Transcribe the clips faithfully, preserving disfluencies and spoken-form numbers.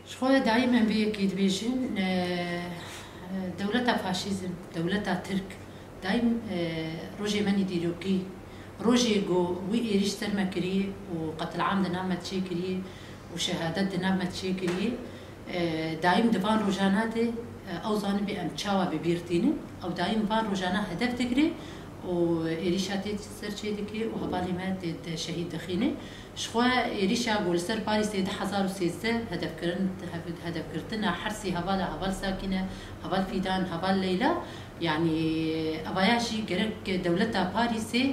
Ji xwe daîm em vê yekê dibêjin, e, e, dewleta faşîzm, dewleta Tirk, daîm, e, rojê me nî dîrokî, rojê ku wî êrîş ser me kiriye û qetilam di nav me çêkiriye û şehadet di nav me çêkiriye, e, daîm di van rojana de, e, ew zanibê em çawa bi bîr tînin, ew daîm van rojana hedef digire û êrîşa tê ser çê dike û hevalê me tê de şehîd dixîne. Ji xwe êrîşa ku li ser Parîsê du hezar û sêzdeh hedef kirin, hev-, hedef girtina hersî hevala heval Sakîne, heval Fîdan, heval Leyla, yanî evaya jî gerek dewleta Parîsê,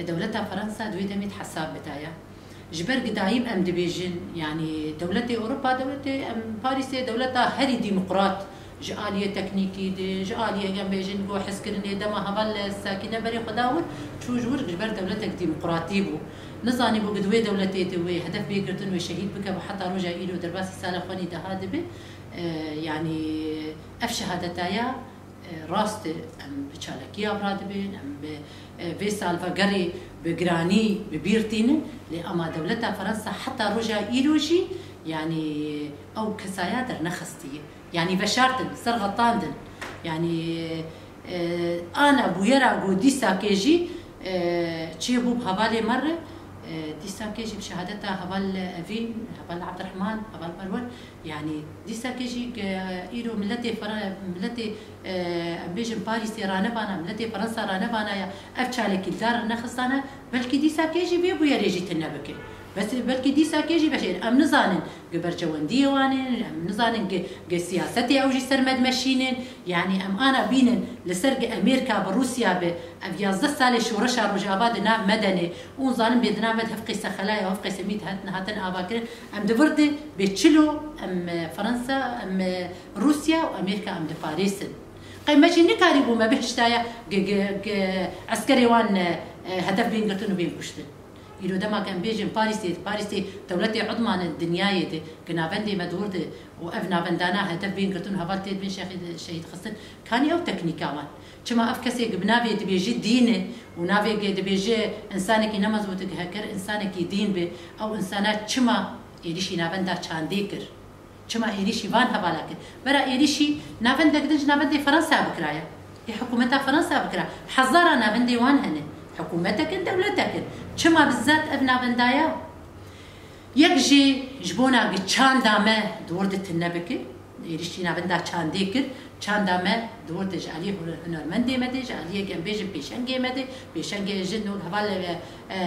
dewleta Fransa di wê demê di hesab bidaya. Ji ber ku dayîm em dibêjin, yanî dewletê Ewropa, dewletê em Parîsê dewleta herî demokrat, ji aliyê teknîkî de, ji aliyê em bêjin ku hezkirinê dema heval Sakîne berê xwe da wir, çû ji wir ji ber dewletek demokratî bû. Nizanîbû ku di wê dewletê de wê hedef bê girtin, wê şehîd bike û heta roja îro derbasî sala xwe nî deha dibe. E, yanî ev şehadetaya, e, rast e, em bi çalakiya bi radibin, em bi, e, vê salvegerê bi giranî bi bîr tînin, lê ama dewleta Fransa heta roja îro jî, yanî ew kesaya dernexistiye. Yanî veşartin, serxetandin. Yanî, e, ana bûyera ku dîsakê jî, e, çêbû bi hevalê me re, e, dîsakê jî bi şehadeta heval Evîn, heval Abdurrahman, heval Perwer, yanî dîsakê jî, e, îro miletê Fera-, miletê, e, em bêjin Parîsê ranevana, miletê Fransa ranevana ya, ev çalekî li dar nexistana, belkî dîsakê jî vê bûyerê jî tune bike. Bes belkî dîsakê jî beşê, em nizanin. Gi berjewendiyê wan in, em nizanin gi, gi siyasetê ew jî ser me dimeşînin. Yanî em ana bînin li ser gi Amerîka bi Rûsya bi, ev yazdeh salê şoreşa Rojava di nav me de ne. Û zanin bê di nav me de hevqîse xelaya, hevqîse mît hatin, hatin avakirin. Em di vir de bê çilo, em, e, Fransa, em, e, Rûsya û Amerîka em diparêzin. Qey me jî nikarîbû me bihiştaya gi, gi, gi eskerê wan, e, e, hedef bên girtin û bên kuştin. Îro dema ku em bêjin Parîsê, Parîsê dewletê Udman e dinyayê de, ku navendê me dor de û ev navendana hedef bên girtin û heval tê dibên şehîd, şehîd xistin, kanî ew teknîka wan? Çima ev kesê ku bi navê dibêje dîn e û navê ku dibêje insanekî nemezût e, heger insanekî dîn be, ew insana çima êrîşî navenda çandê kir? Çima êrîşî van hevala kir? Bera êrîşî navendek din ji navendê Fransa bikiraya. Ê hikûmeta Fransa bikira. Hezara navendê wan hene. Hikûmetek in, dewletek in. Çima bi zat ev navenda ya? Yek jî ji bona gi çanda me di wir de tune bike. Êrîşî navenda çandê kir. Çanda me di wir de ji aliyê huner-, hunermendê me de, ji aliyê em bêjin pêşengê me de, pêşengê jin û heval, e, e,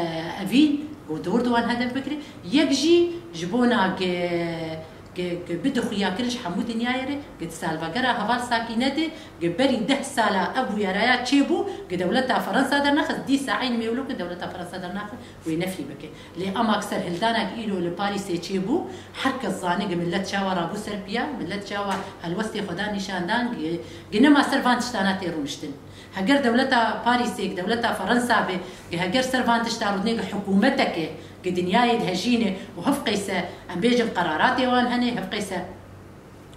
Evîn, û di wir de wan hedef bikire. Yek jî ji bona gi Gi, gi bide xuyakirin ji hemû dinyayê re, gi di salvegera heval Sakîne de, gi berî deh sala ev bûyeraya çêbû, gi dewleta Fransa dernexist, dîsa eyn mêwlo ku dewleta Fransa dernexist, wê nefî bike. Lê ema ki serhildana gi îro li Parîsê çêbû, her kes zane gi millet çawa rabû ser piya, millet çawa helwestê xwe da nîşandan, gi, gi nema ser van tiştana tê rûniştin. Heger dewleta Parîsê, dewleta Fransa be, heger ser van tişta rûdinê, hikûmeteke, Gi dinyayê dihejîne û hevqeyse, em bêjin, qeraratê wan hene, hevqeyse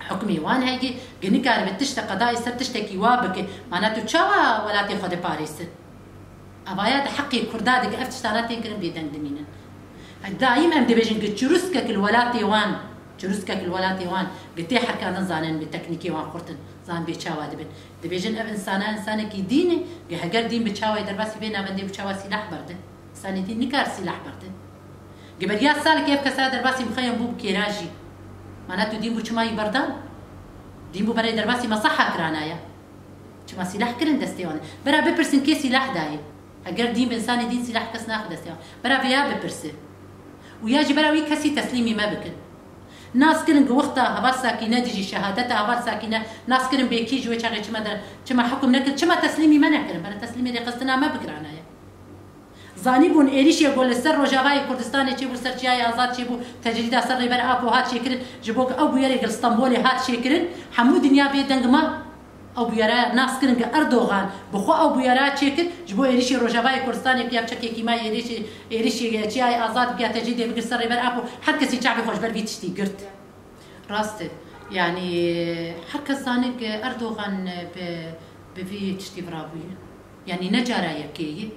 hukmê wan heye, gi nikaribe tişte qedayê ser tiştekî wa bike. Mana tu çawa welatê xwe diparêsin? Evaya di heqê Kurda de gi ev tiştana tên kirin bêdeng dimînin. Dayîm em dibêjin gi çirûskek li welatê wan, çirûskek li welatê wan, gi tê herkandin zanin bi teknîkê wan xurt in, zan bê çawa dibin. Dibêjin ev insana insanekî dîn e, gi heger dîn bi çawa ye derbasî vê navendê bi çawa sîlah berdin? Sanîtî nikar sîlah berde. Gi beriya salekê ev kesa derbasî mixeyên bû bi kêra jî. Mana tu dîn bû çima yî berdan? Dîn bû berê derbasî mesaha kirana ya. Çima sîlah kirin destê wan? Bera bipirsin kê sîlah dayê? Heger dîn bi insanê dîn sîlah kes naxi destê wan. Bera vêya bipirsi. Û ya jî bera wî kesî teslîmî me bikin. Nas kirin gi wexta heval Sakîne dijî şehadeta heval Sakîne nas kirin bê kî ji wê çaxê çima der, çima hukm nekir, çima teslîmî me nekirin? Bera teslîmî rêxistina me bikirana ye. Zanîbûn êrîşê ku li ser Rojavayê Kurdistanê çêbû, ser Çiyayê Azad çêbû, tecrîda ser Rêber Apo hat çêkirin, ji bo ku ew bûyerê li Stenbolê hat çêkirin, hemû dinya bê deng ma. Ew bûyera nas kirin ku Erdogan bi xwe ew bûyera çêkir, ji bo êrîşê Rojavayê Kurdistanê ku ya çekê kîmayê êrîşê, êrîşê Çiyayê Azad ku ya tecrîdê bikir ser Rêber Apo, her kesî çavê xwe ji ber vî tiştî girt. Rast e. Yanî her kes zane ku Erdogan bi, bi vî tiştî virabûye. Yanî ne cara yekê ye.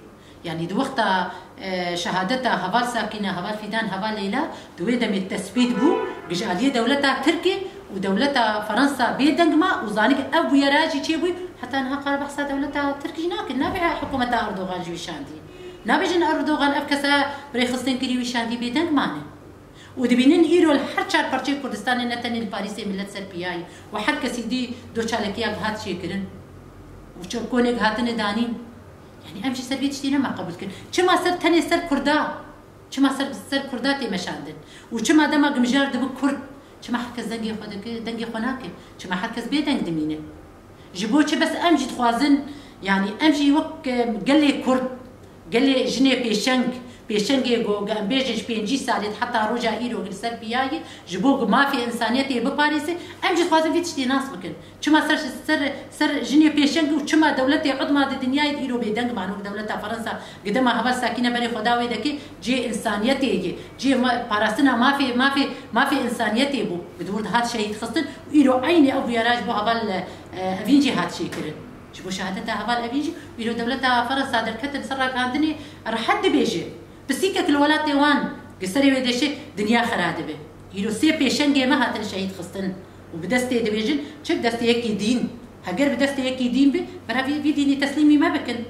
Yanî di wexta, e, şehadeta heval Sakîne, heval Fîdan, heval Leyla, di wê demê tesbît bû, ji aliyê dewleta Tirkî û dewleta Fransa bêdeng ma û zanî ki ev bûyera jî çêbûyî, heta niha qal behsa dewleta Tirk jî nakin, nabê hikûmeta Erdogan jî wî şandî. Nabêjin Erdogan ev kesa bi rêxistin kirî wî şandî, bêdeng mane. Û dibînin îro li her çar parçeyê Kurdistanê ne tenê li Parîsê milet ser piya ye û her kesî dî do çalekiya gihat çêkirin û ço-, konê gihatine danîn. Yanî em jî ser vê tiştî nema qebûl kirin. Çima ser tenê ser Kurda? Çima ser, ser Kurda tê meşandin? Û çima dema gimjar dibi Kurd? Çima her kes dengê xwe dike, dengê xwe nake? Çima her kes bêdeng dimîne? Ji bo çi bes em jî dixwazin, yanî em jî wek, e, gelê Kurd, gelê jinê pêşeng, pêşengê ku em bêjin ji pêncî salê heta roja îro li ser piya ye, ji bo ku mafê însaniyetê biparêze, em jî dixwazin vî tiştê nas bikin. Çima ser, ser, ser jinê pêşeng û çima dewletê udma di dinyayê de îro bêdeng man wek dewleta Fransa, gi dema heval Sakîne berê xwe da wê dekê, cihê însaniyetê ye, cihê ma-, parastina mafê, mafê, mafê însaniyetê bû. Bi dûr dihat şehîd xistin û îro eynî ev bûyera ji bo heval, e, Evîn jî hat çêkirin. Ji bo şehadeta heval Evîn jî îro dewleta Fransa derketin ser ragihandinê rehet dibêje. Pisîkek li welatê wan gi serê wê deşê dinya xera dibe. Îro sê pêşengê me hatin şehîd xistin û bi destê dibêjin, çi bi destê yekî dîn. Heger bi destê yekî dîn be, bera vî, vî dînî teslîmî me bikin.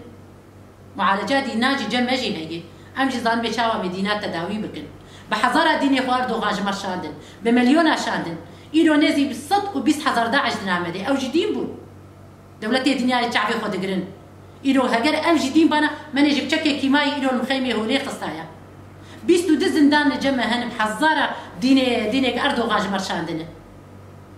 Mualeca dîna jî cem me jî heye. Em jî zanibê çawa me dîna tedawî bikin. Bi hezara dînê xwe Erdogan ji me şandin. Bi milyona şandin. Îro nêzî bi sed û bîst hezar DAIŞ di nav me de. Ew jî dîn bûn. Dewletê dinyayê çavê xwe digirin. Îro heger ev jî dîn bana, menê ji çekê kîmayî îro li mixeymê holê xistaya. Bîst û du zindan li cem me hene, bi hezara dînê, dînê Erdogan ji me şandine.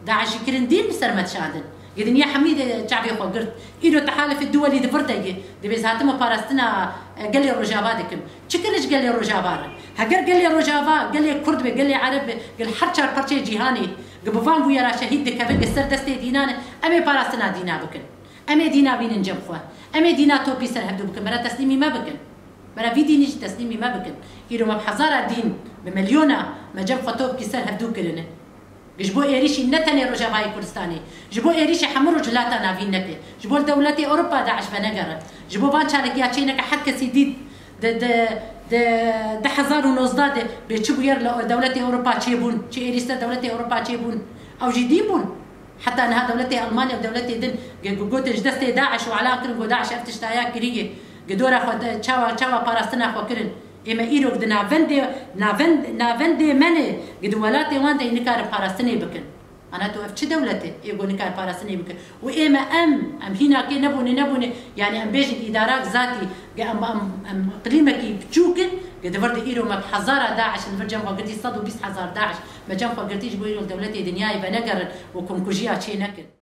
DAIŞ jî kirin dîn bi ser me dişandin. Gi dinya hemî de çavê xwe girt. Îro tehalifê duwelî di vir de ye. Divê ez hatime parastina, e, gelê Rojava dikim. Çi kirin ji gelê Rojava re? Heger gelê Rojava, gelê Kurd be, gelê Ereb be, gel her çar parçeyê cîhanê, gi bi van bûyera şehîd dikevin, gi ser destê dînan e, em ê parastina dîna bikin. Em ê dîna bînin cem xwe. Em ê dîna topî ser hevdû bikin. Bera teslîmî me bikin. Bera vî dînî jî teslîmî me bikin. Îro me bi hezara dîn, bi milyona me cem xwe top kî ser hevdû kirine. Ji bo êrîşî ne tenê Rojavayê Kurdistanê, ji bo êrîşî hemû Rojhilata Navîn neke, ji bo li dewletê Ewropa DAIŞ venegere, ji bo van çalekiya çêneke her kesî dît di, di, di du hezar û nozdeh de bê çi bûyer li dewletê Ewropa çêbûn, çi êrîş ser dewletê Ewropa çêbûn, ew jî dîn bûn. Heta niha dewletê Almanya û dewletê din ge-, ge-, gotin ji destê DAIŞ û elan kirin, got DAIŞ ev tiştaya kiriye. Gi dora xwe de çawa, çawa parastina xwe kirin. Ê me îro di navendê, navend-, navendê me ne, gi di welatê wan de yê nikarin parastinê bikin. Ana tu ev çi dewlet e? Ê got nikar parastinê bikin. Û ê me em, em hînakê nebûne, nebûne, yanî em bêjin îdarak zatî, ge em, em, em iqlîmekî biçûk in, ge di vir de îro me bi hezara DAIŞ li vir cem xwe girtî, sed û bîst hezar DAIŞ me cem xwe girtî, ji bo îro li dewletê dinyayê venegerin û komkujiya çê nekin.